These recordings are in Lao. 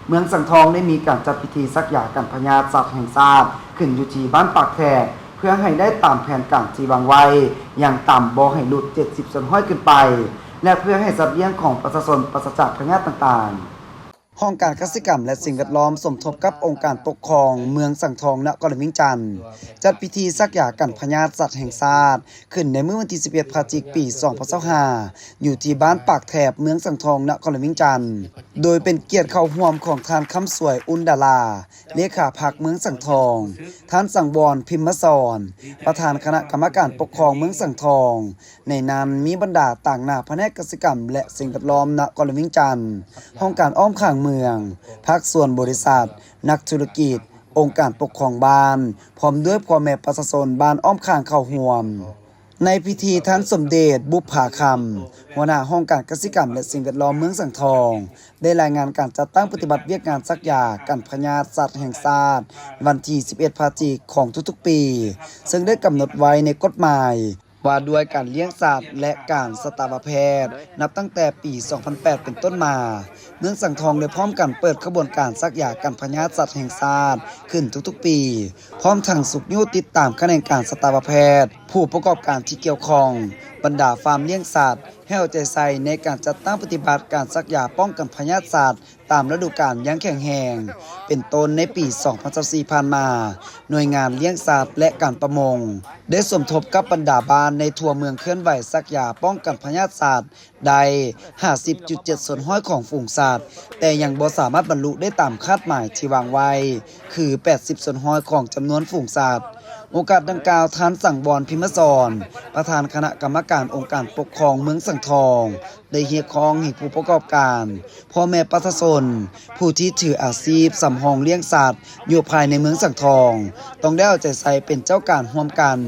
ເມືອງສັງທອງໄດ້ມີການຈັດພິທີສັກຢາກັນພະຍາດສັດແຫ່ງຊາດ ຂຶ້ນຢູ່ທີ່ບ້ານປາກແທກ ເພື່ອໃຫ້ໄດ້ຕາມແຜນການທີ່ວາງໄວ້ ຢ່າງຕ່ຳບໍ່ໃຫ້ຫຼຸດເຈັດສິບສ່ວນຮ້ອຍຂຶ້ນໄປ ແລະ ເພື່ອໃຫ້ສັດລ້ຽງຂອງປະຊາຊົນປາສະຈາກພະຍາດຕ່າງໆ. ຫ້ອງການກະສິກຳ ແລະ ສິ່ງແວດລ້ອມ ສົມທົບກັບອົງການປົກຄອງເມືອງສັງທອງ ນະຄອນຫຼວງວຽງຈັນ ຈັດພິທີສັກຢາກັນພະຍາດສັດແຫ່ງຊາດ ຂຶ້ນໃນມື້ວັນທີສິບເອັດ ພະຈິກ ປີສອງພັນຊາວຫ້າ ຢູ່ທີ່ບ້ານປາກແທກ ເມືອງສັງທອງ ນະຄອນຫຼວງວຽງຈັນ ໂດຍເປັນກຽດເຂົ້າຮ່ວມຂອງທ່ານ ຄຳສວຍ ອຸ່ນດາລາ ເລຂາພັກເມືອງສັງທອງ, ທ່ານ ສັງວອນ ພິມມະສອນ ປະທານຄະນະກຳມະການປົກຄອງເມືອງສັງທອງ, ໃນນັ້ນມີບັນດາຕາງໜ້າພະແນກກະສິກຳ ແລະ ສິ່ງແວດລ້ອມນະຄອນຫຼວງວຽງຈັນ, ຫ້ອງການອ້ອມຂ້າງເມືອງ, ພາກສ່ວນບໍລິສັດ, ນັກທຸລະກິດ, ອົງການປົກຄອງບ້ານ ພ້ອມດ້ວຍພໍ່ແມ່ປະຊາຊົນບ້ານອ້ອມຂ້າງເຂົ້າຮ່ວມ. ໃນພິທີ ທ່ານ ສົມເດດ ບຸບຜາຄຳ ຫົວໜ້າຫ້ອງການກະສິກຳ ແລະ ສິ່ງແວດລ້ອມເມືອງສັງທອງ ໄດ້ລາຍງານການຈັດຕັ້ງປະຕິບັດວຽກງານສັກຢາກັນພະຍາດສັດແຫ່ງຊາດ ວັນທີສິບເອັດ ພະຈິກ ຂອງທຸກໆປີ ເຊິ່ງໄດ້ກຳນົດໄວ້ໃນກົດໝາຍ ວ່າດ້ວຍການລ້ຽງສັດ ແລະ ການສັດຕະວະແພດ ນັບຕັ້ງແຕ່ປີສອງພັນແປດເປັນຕົ້ນມາ, ເມືອງສັງທອງໄດ້ພ້ອມກັນເປີດຂະບວນການສັກຢາກັນພະຍາດສັດແຫ່ງຊາດຂຶ້ນທຸກໆປີ, ພ້ອມທັງຊຸກຍູ້ຕິດຕາມຂະແໜງການສັດຕະວະແພດ, ຜູ້ປະກອບການທີ່ກ່ຽວຂ້ອງ, ບັນດາຟາມລ້ຽງສັດ ໃຫ້ເອົາໃຈໃສ່ໃນການຈັດຕັ້ງປະຕິບັດການສັກຢາປ້ອງກັນພະຍາດສັດ ຕາມລະດູການຢ່າງແຂງແຮງ. ເປັນຕົ້ນໃນປີສອງພັນຊາວສີ່ຜ່ານມາ, ໜ່ວຍງານລ້ຽງສັດ ແລະ ການປະມົງ ໄດ້ສົມທົບກັບບັນດາບ້ານໃນທົ່ວເມືອງເຄື່ອນໄຫວສັກຢາປ້ອງກັນພະຍາດສັດໄດ້ຫ້າສິບຈຸດເຈັດສ່ວນຮ້ອຍຂອງຝູງສັດ, ແຕ່ຍັງບໍ່ສາມາດບັນລຸໄດ້ຕາມຄາດໝາຍທີ່ວາງໄວ້ ຄືແປດສິບສ່ວນຮ້ອຍຂອງຈຳນວນຝູງສັດ. ໂອກາດດັ່ງກ່າວ, ທ່ານ ສັງວອນ ພິມມະສອນ ປະທານຄະນະກຳມະການອົງການປົກຄອງເມືອງສັງທອງ ໄດ້ຮຽກຮ້ອງໃຫ້ຜູ້ປະກອບການ, ພໍ່ແມ່ປະຊາຊົນ ຜູ້ທີ່ຖືອາຊີບສຳຮອງລ້ຽງສັດຢູ່ພາຍໃນເມືອງສັງທອງ ຕ້ອງໄດ້ເອົາໃຈໃສ່ເປັນເຈົ້າການຮ່ວມກັນ,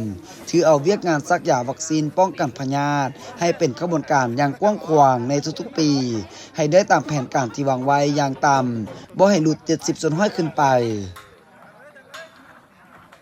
ຖືເອົາວຽກງານສັກຢາວັກຊີນປ້ອງກັນພະຍາດໃຫ້ເປັນຂະບວນການຢ່າງກວ້າງຂວາງໃນທຸກໆປີ, ໃຫ້ໄດ້ຕາມແຜນການທີ່ວາງໄວ້ຢ່າງຕ່ຳບໍ່ໃຫ້ຫຼຸດເຈັດສິບສ່ວນຮ້ອຍຂຶ້ນໄປ.